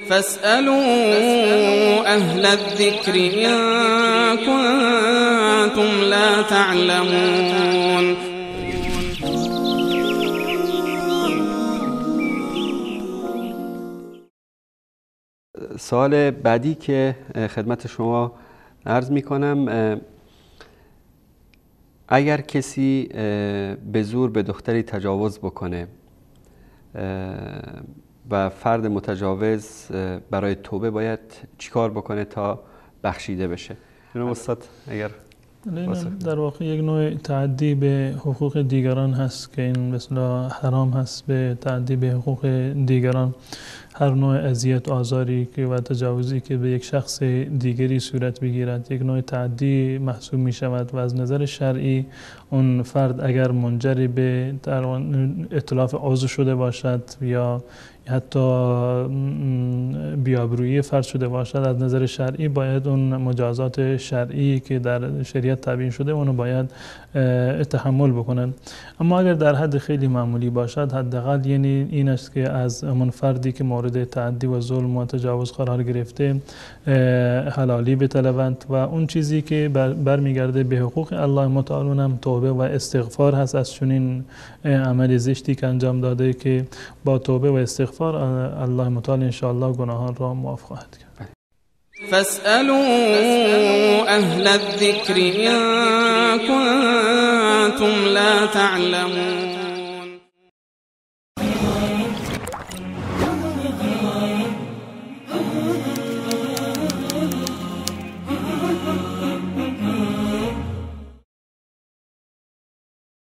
فاسألوا أهل الذكر إن كنتم لا تعلمون. سوال بعدی که خدمت شما عرض می کنم، اگر کسی به زور به دختری تجاوز بکنه و فرد متجاوز برای توبه باید چیکار بکنه تا بخشیده بشه؟ جناب استاد اگر در واقع یک نوع تعدی به حقوق دیگران هست که این مثلا حرام هست، به تعدی به حقوق دیگران، هر نوع اذیت، آزاری که و تجاوزی که به یک شخص دیگری صورت بگیرد یک نوع تعدی محسوب می شود و از نظر شرعی اون فرد اگر منجر به اتلاف عضو شده باشد یا حتی بی‌آبرویی فرد شده باشد، از نظر شرعی باید اون مجازات شرعی که در شریعت تبیین شده اونو باید تحمل بکنند. اما اگر در حد خیلی معمولی باشد، حداقل یعنی این است که از اون فردی که مورد تعدی و ظلم و تجاوز قرار گرفته حلالی بطلبند و اون چیزی که برمیگرده به حقوق الله متعال هم توبه و استغفار هست از چنین عمل زشتی که انجام داده، که با توبه و استغفار الله متعال انشاءالله گناهان را معاف خواهد کرد. فاسألوا أهل الذكر إن كنتم لا تعلمون.